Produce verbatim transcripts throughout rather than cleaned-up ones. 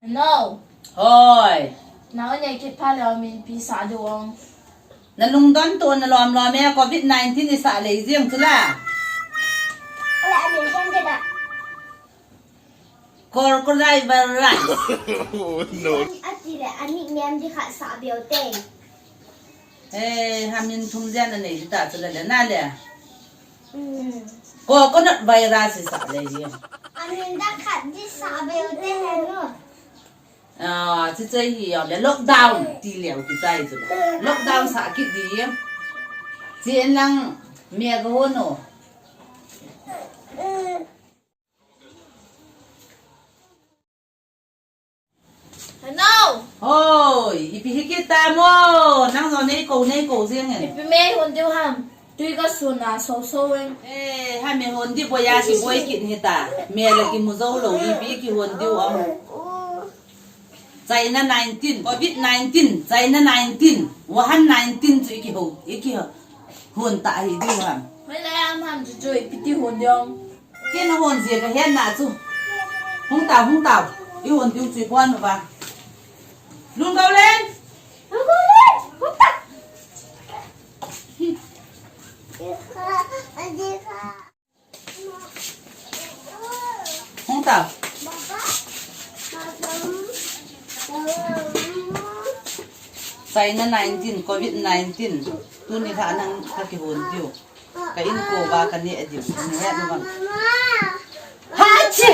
No. Hoi. Na o nei kit pha le min pi sa du ong. Na lungdon to na lom lom e, covid nineteen i sa lei jing chu la. Ala min kan de da. Crocodile virus. Oh, no. Ati le ani niam di kha sa beo te. Eh, ha min thum jen a nei ta chu la le na le. Mm. Coconut virus i sa le hi. Amin da khat di sa beo te he no. Ah, chi chai hi ya le lockdown ti leo ki chai chu. Lockdown sa ki di. Chi en lang me ga ho no. Hello. Hoi, ipi hi kit ta mo. Nang jong nei ko, nei ko jeng e. Ipi me hon diu ham. Tui ka sun a so so e. Eh, ha me hon di boi a ki boi kit hi ta. Me la ki mu jou lou, ipi ki hon diu am. China nineteen, covid nineteen, China nineteen, Wuhan nineteen chu i ki ho, i ki ho. Hon ta hi diu ham. Mai la am ham chu chu ipi ti hon diu. Kei na hon jia ka hen na chu. Hung tao, hung tao. I hon diu chu i pon va. Lungdou len. Lungdou len. Hung ta. Hung tao. China nineteen, covid nineteen. Tuni kha nang ka kihon diu. Ka inko va ka neh diu, neh diu vang. Hachi!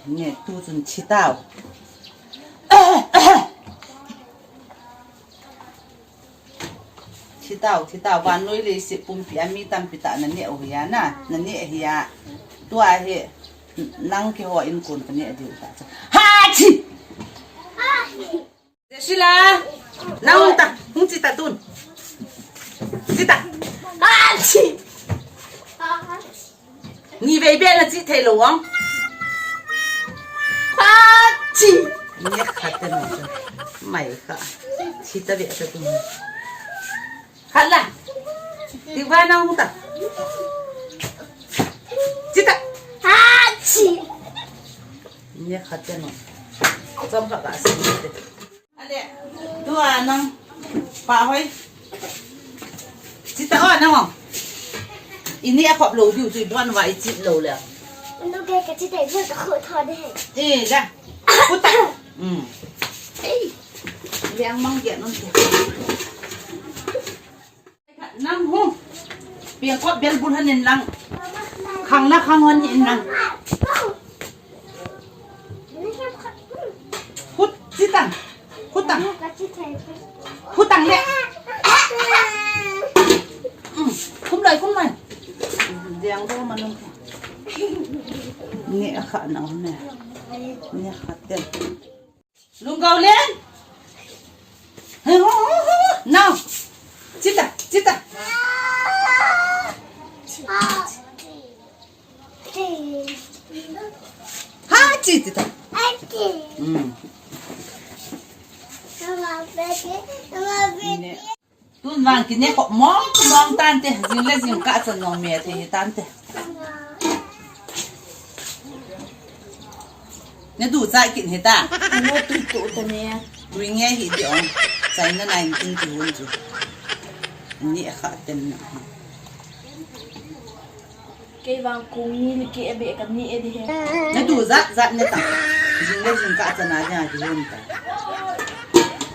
Neh tu chun thi tao. Thi tao, thi tao, vannoi leiset pumpi a mi tampi tah na neh u hia na, na neh hia. Tua hi, nang keiho inkon ka neh diu ta. Hachi! Jesila, nang hung ta, hung chi ta tun. Chi ta. Hachi. Ni vei be na chi thei lou vang. Hachi. Ni khat te na. Mai kha. Chi ta be ta tun. Khat la. Ti va nang hung ta. Chi ta. Hachi. Ni khat te na. Chom kha ka si te. Ale, tua nang, pa hoi. Chi ta o nang o. Ini a khop lou diu chu i bon va i chi lou le. Anu ke ka chi te ka khu tho de. Eh, ja. Khu ta. Hmm. Ei. Liang mang dia nun te. Nang hu. Piang khop bel bul han in lang. Khang na khang hon in lang. Khut, chi tang. Khut tang. Khut tang le. Mm, khum lai, khum lai. Diang do manung. Nge kha na ne. Nge kha te. Lungdou len. Nau. Chi ta, chi ta. Ha, chi ta. Hmm. Ne. Tun vang kine khop mong mong tante, jing le jingkah chan jong me thei tante. Na du chai kit hita. Ano tu tu ta ne. Tui nge hi ti ong. China nineteen kihon chu. Ni kha ten na. Kei vang kong ni le kei a be ka ni e di he. Na du jat jat ne ta. Jing le jingkah chana dia kihon ta.